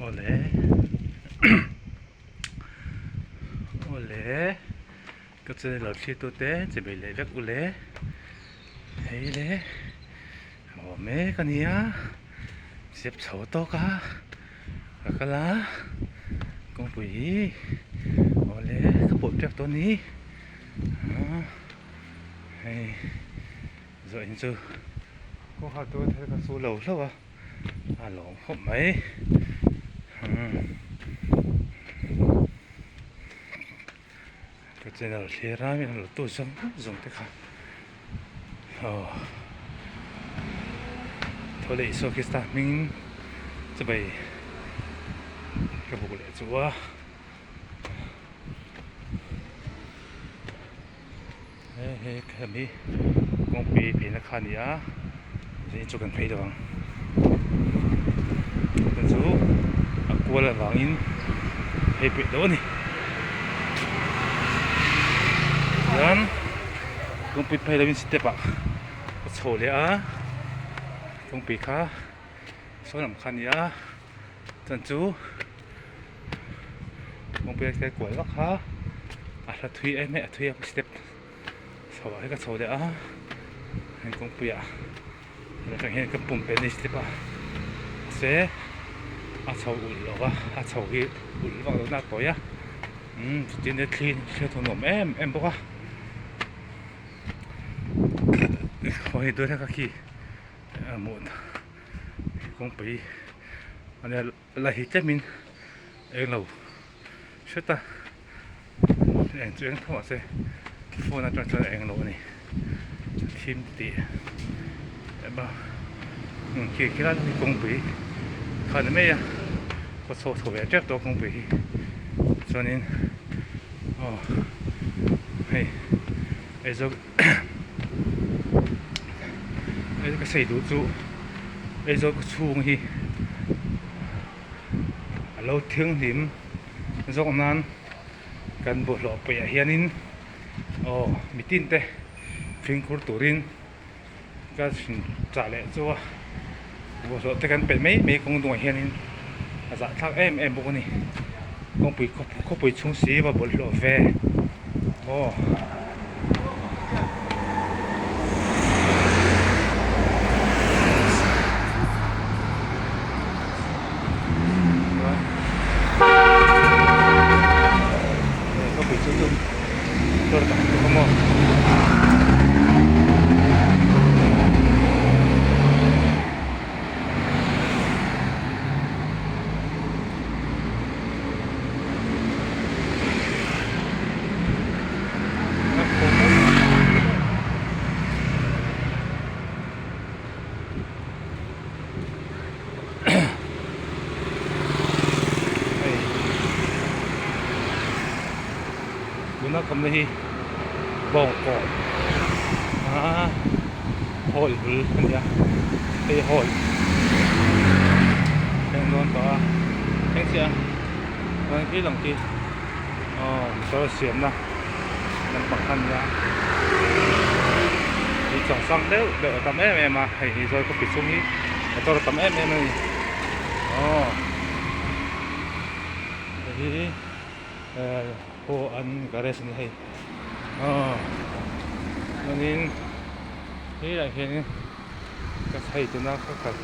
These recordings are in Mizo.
Awle awle ka channel lo thlir tute che bei leh vek ule hei le a awm mek a nia step chho tawk a ka kal a kawngpui hi awle ka pawh tep tawh a ni hei zawh in chu kawngkhar tur thil ka chu lo hlauh a a lawm khawp mai umm ka channel thlir a min lo tu zawng zawng te kha aw tho leh Isua Krista hming chibai ka buk leh chu a. He he hemi kawngpui pheina kha a ni a zanin chu kan phei lo ang chu chu a kual avangin phei peih lo a ni tichuan kawngpui phei lovin step ah ka chho leh a kawngpui kha saw lam kha a ni a chuan chu kawngpui a tel kual vak kha a hla thui em em a thui a step chho ah hian ka chho leh a heng kawngpui ah atang hian ka pum pel a ni step a mahse a chho ulh lo va a chho hi ulh vak lo na a tawi a umm chutin thli thli a thaw nuam em em bawk a khawi dawn a ka khi a hmuh kawngpui a nia la hi tlemin eng lo hret a eng chu eng tho mahse phone atang chuan a eng lo a ni thim tih em a khi khi lai hi kawngpui kha ni mai a khaw chho chho ve tep tawh kawngpui hi chuanin aw hei Aizawl ka sawi duh chu Aizawl khaw chhung hi a lo thianghlim zawk nan kan bawlhhlawh paih ah hianin aw mitin te fimkhur turin ka chah leh chu a bawlhhlawh te kan peih mai mai kawng dungah hianin a zahthlak em em bawk a ni kawngpui khawpui chhung si va bawlhhlawh ve aw. Khawpui chu chu tur tak chu ka maw. Hei tuna kamna hi bawngkawn a hall bul a ni a hei hall thleng dawn tawh a thleng chiah a chuan khi lang khi aw motor siamna lampang kha a ni a tui chawng sang deuh deuh a tam em em a hei hi zawi khawpui chhung hi motor a tam em em a ni aw hei hi eh haw an garage a ni hei aw chuanin helaiah hianin ka chhei tuna ka kal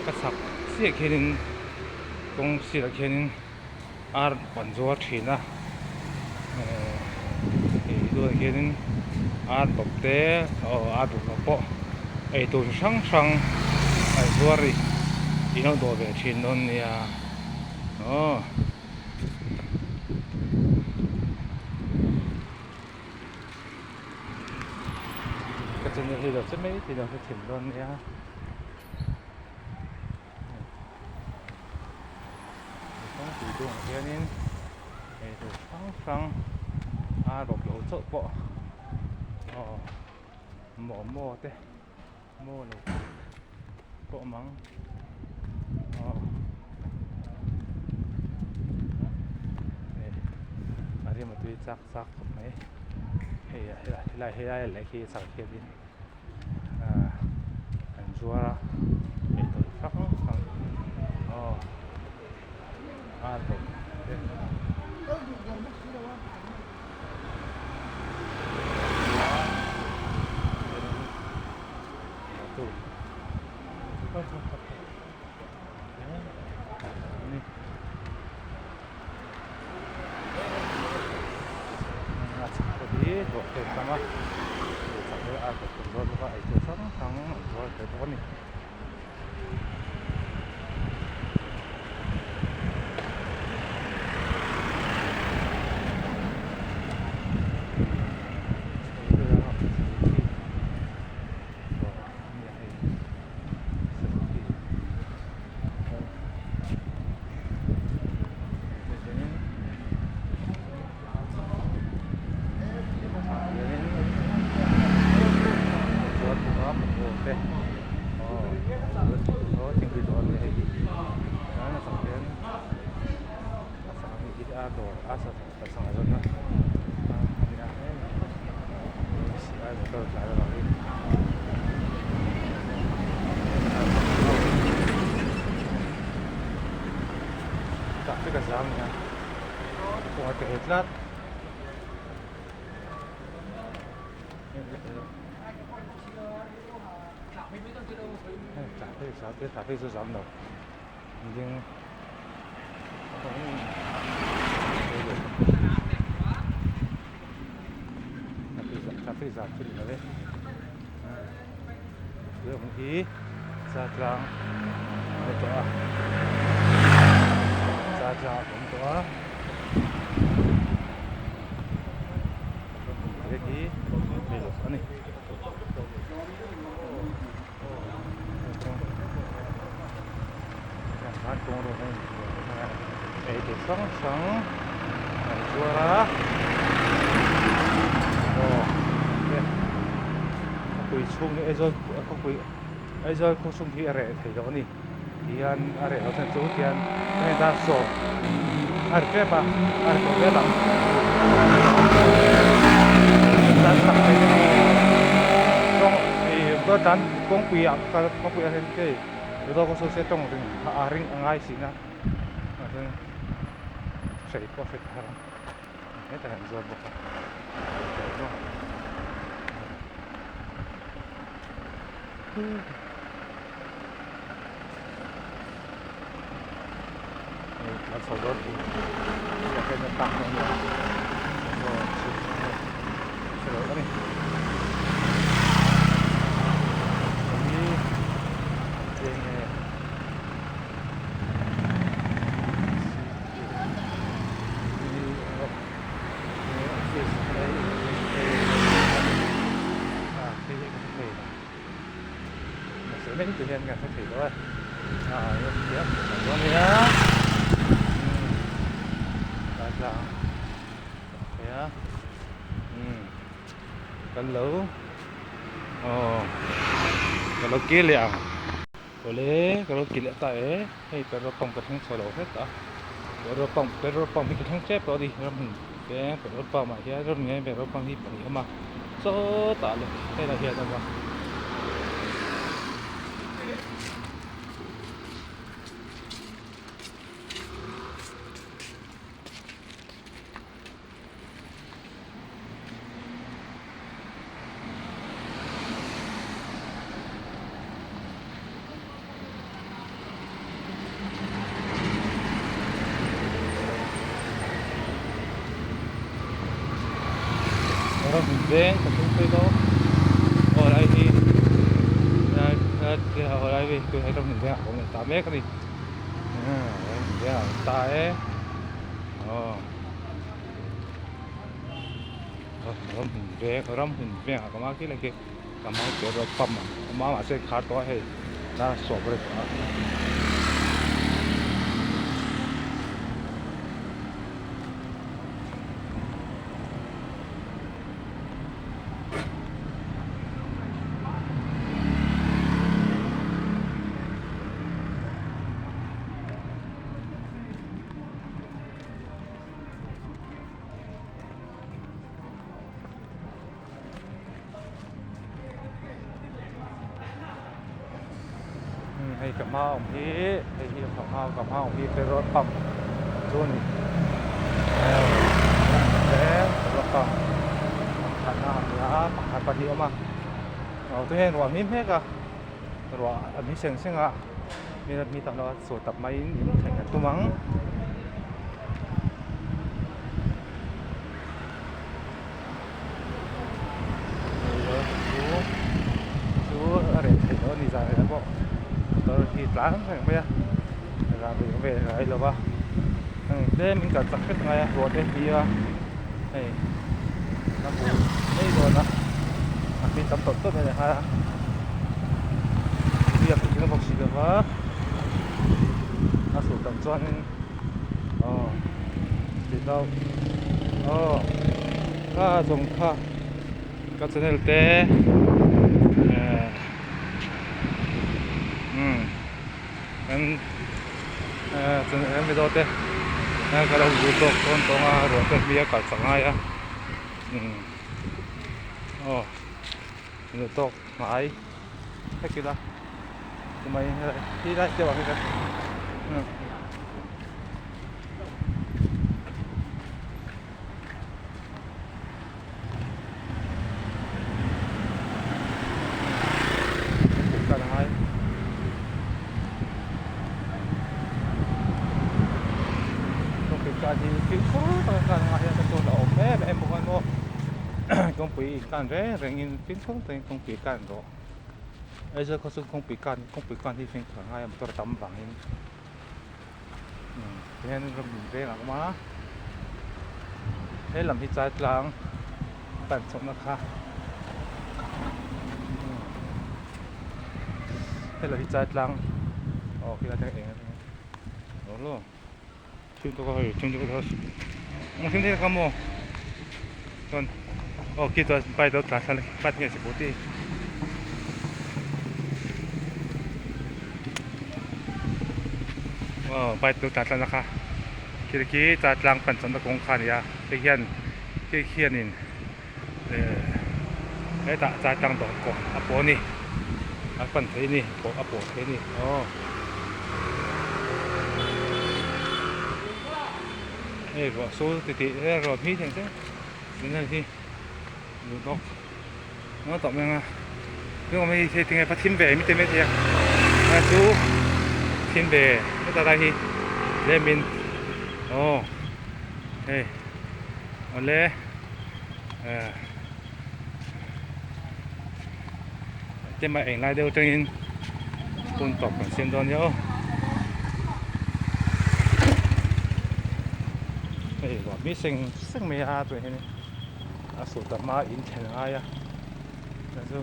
ka chhak chiah khianin kawng sirah khianin. Ar an zuar thin a ehh hei tunah hianin ar bawp te aw ar bawp lo pawh eitur chi hrang hrang an zuar a ni in lo dawh ve thin dawn nia aw. Ka channel hi lo che mai thei lo hrethiam dawn nia. Kawngpui dungah hianin eitur hrang hrang a rawp lo chauh pawh aw momo te maw lo pawh awm ang aw hei a rim a tui chak chak khawp mai hei helai helai leh khi chak hianin. Ahh an zuar a eitur hrang hrang aw. tur a chhak te hi dawr te an tam a chak hi a dawr tur zawt bawk a eitur hrang hrang an zuar tel bawk a ni. Traffic a zam nia kawng a ti rei tlat. Traffic zam te traffic chu zam lo ding traffic zam chu ni lo e tui awm hi zatlang a ni tawh a zatlang a awm tawh a. Eitur hrang hrang an zuar a aw khawpui chhung hi Aizawl khawpui Aizawl khaw chhung hi a reh thei lo a ni. Tihian a reh loh chuan chu tihian heng dar sawm a ri tep a a ri tawh vel ang dan tak mai te kawng ih motor tlan kawngpui ah kal kawngpui ah hian hei motor kawng sawn se tawng ring a ring a ngai sin a chuan hrei pawh a hre thar ang hetah hian an zuar bawk a. Hei tlan chho dawn hi a hian a tak dawn nia aw chhuk hre lo a ni hi eng nge office a khi hi ka hre thei lo. Mahse mai tur hian kan hre thei lo a ah thiam tak dawn nia umm tlai tlang thei a umm kan lo aw ka lo kir leh ang awle ka lo kir leh ta e hei petrol pump ka thleng chho lo hlek a petrol pump petrol pump hi ka thleng tep tawh a ni ram hmun veng petrol pump ah hian ram hmun petrol pump hi pahnih a awm a sawtah leh helaiah hian a awm a. Ram veng ka thleng phei dawn aw lai hi aw lai hi hei ram veng ah ka awm leh ta mek a ni ram veng ah ka awm ta e aw ram hmun veng ram hmun veng ah ka awm a khi lai khi. Ka hmang tel rawh pump a awm a mahse khar tawh a hei dar sawp a ri tawh a. Hei ka hma awm hi hei hi ka hma ka hma awm hi petrol pump chu a ni petrol pump pakhatna a ni a pakhat pahnih a awm a aw te hian ruah hmim mek a. Ruah a ni seng seng a mi tam lo a chaw tak maiin in thleng an tum ang. Chu a reh theih loh a ni zan reh pawh motor hi tlan reng mai a zan reh ve ngai lo va tlem in kal chak hret ngai a ruah te hi a hei a hmu mai dawn a a hming tam tawp tawp mai lehnghal a biak in a bawk si lo va a suh tam chuanin aw tih deuh aw kha zawng kha ka channel te eh umm kan eh channel video te ka lo zir tawk dawn tawng a ruah te hmia kal chak ngai a umm aw duh tawk hnai hlek ila chumai hi lai deuh ah hi ka Kawngpui inkan reng rengin fimkhur takin kawngpui kan rawh Aizawl khaw chu kawngpui kan kawngpui kan hi fimkhur a ngai a motor a tam vangin tihian ram in veng a awm a he lam hi chai tlang pan chhohna kha he lam hi chai tlang aw khilai te eng aw lo thil te kha hei thil te kha eng thil te kha maw chuan aw khi chuan bike lo tlan thla bike nge scooty. Aw bike lo tlan thlana kha khi khi chai tlang pan chawmna kawng kha a ni a hei hian khi khianin eh hetah chai tlang dawr kawng a pawh a ni a pan thei a ni a pawh thei a ni aw hei ruah sur titih he ruah hmi thleng thleng tuna hi duh tawk ngaw tawh mai ang a tunah hi hei tinge va thim ve mi te maithei a a chu thim ve heta lai hi tlemin aw hei awle eh tlema eng lai deuh atangin hun tawp kan siam dawn nia aw hei ruah mi seng seng mai a tunah hian a suh ta hma in thlen a ngai a chu chu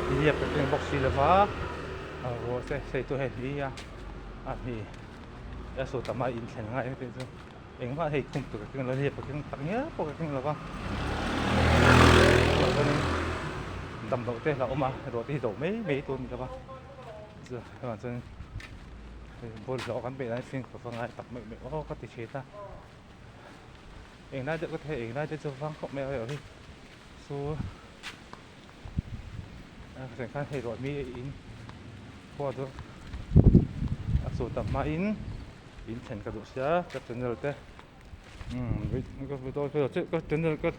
nihliap ka keng bawk si lova a ruah te sei chu hei hli a a hni a suh ta hma in thlen a ngai ang tih chu engmah hei khum tur ka keng lo nihliap ka keng tak ngial pawh ka keng lova chuanin damloh te a awm a ruah te hi zo mai mai tur a ni lova chuvang chuan bawlhhlawh kan peih lai fimkhur ka ngai tak meuh meuh aw ka ti thin a englai deuh ka thei englai te chu vang khawp mai a hi chu a then khan hei ruah mi in khua chu a chu tam hmain in thlen ka duh sia ka channel te ka channel ka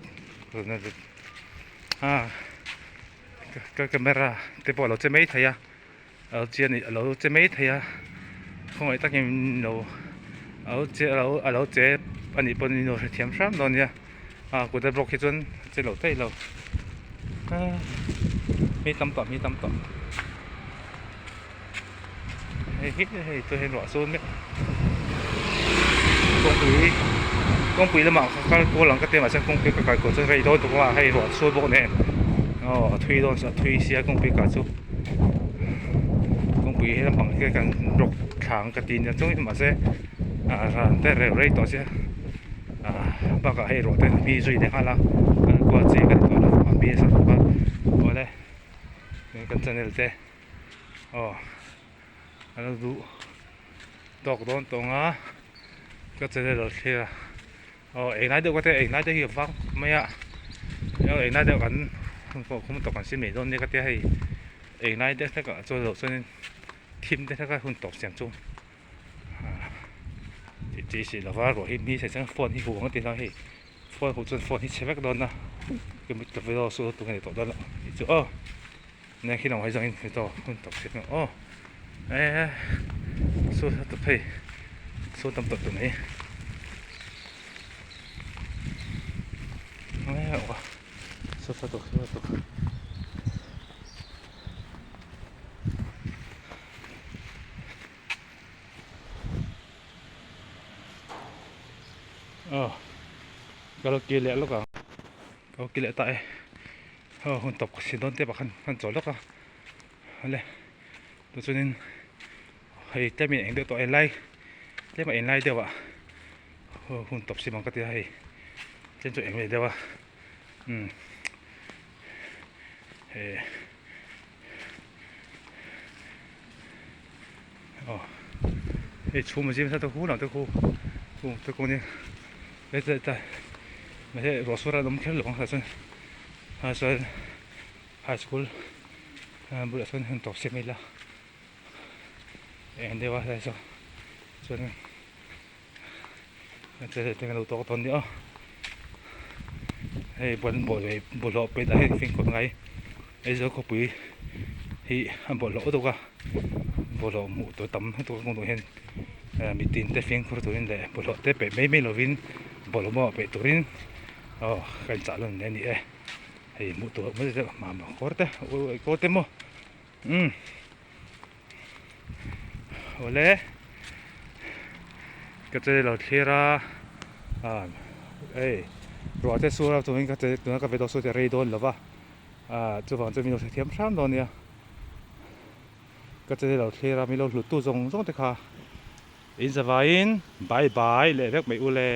ka camera te pawh a lo che mai thei a a lo che a nih a lo che mai thei a khawngaih takin lo a lo che a lo che a nih pawhin in lo hrethiam hram dawn nia a kut a bawk hi chuan a che lo theih lo mi tam tawh mi tam tawh hei hi hei chu hei ruah sur mek kawngpui kawngpui lamah ka kal kual ang ka ti a mahse kawngpui ka kal kual chu rei dawn tuk a hei ruah sur bawk nen aw a thui dawn a thui sia kawngpui kal chu kawngpui he lampang hi kan rawk thla ang ka ti nia chuan mahse ah ran te reu rei tawh sia ah bakah hei ruah te mi zui leh nghal a kal kual chi ka ni tawh lo a mi a sak bawk a awle kan channel te. Aw a lo duh tawk dawn tawng a ka channel lo thlir a aw englai deuh ka tia englai te hi a vang khawp mai a aw englai deuh kan hun pawh khum tawk kan sim mai dawn nia ka tia hei englai te hlek ah chuan loh chuanin thim te hlek a hun tawp siam chu. Tih chi si lova ruah hi mi chhe chuan phone hi huh ang a ti hlauh a hei phone huh chuan phone hi chhe vek dawn a ka video chu tunge ni tawh dawn lo tih chu aw nia khi lamah hi zawngin video hun tawp si hnu aw eh chu heta phei chu tam tawh tur mai chu hla tawk chu hla tawk. Aw ka lo kir leh lawk ang ka lo kir leh ta e aw hun tawp ka si dawn tep ah khan kan chawl lawk a awle tichuanin hei tlem in eng deuh tawh enlai tlem a enlai deuh ah aw hun tawp sim ang ka ti a hei tlem chu eng ve deuh a umm he. Aw hei chhum a zim nasa te khu lam te khu chung te kawng nia heta heta mahse ruah sur a awm kher lo ang tah chuan ah chuan high school bulah chuan han tawp siam ila eng deuh a helai saw chuan hei lo tawk dawn nia aw hei bawlhhlawh pet ah hian fimkhur ngai Aizawl khawpui hi a bawlhhlawh deuh a bawlhhlawh hmuh tur tam lutuk a kawng tur hian mitin te fimkhur turin leh bawlhhlawh te peih mai mai lovin bawlhhlawh pawh peih turin aw ka inchah lawm hle a ni e hei hmuh tur awm deuh mamawh kawr te kawr te maw umm. Awle ka che lo thlir a ah hei ruah te sur a chungin ka che tuna ka ve dawn saw te rei dawn lo va ah chuvang chuan min lo hrethiam hram dawn nia ka che lo thlir a min lo hlut tu zawng zawng te kha in zavaiin bye bye leh vek mai ule.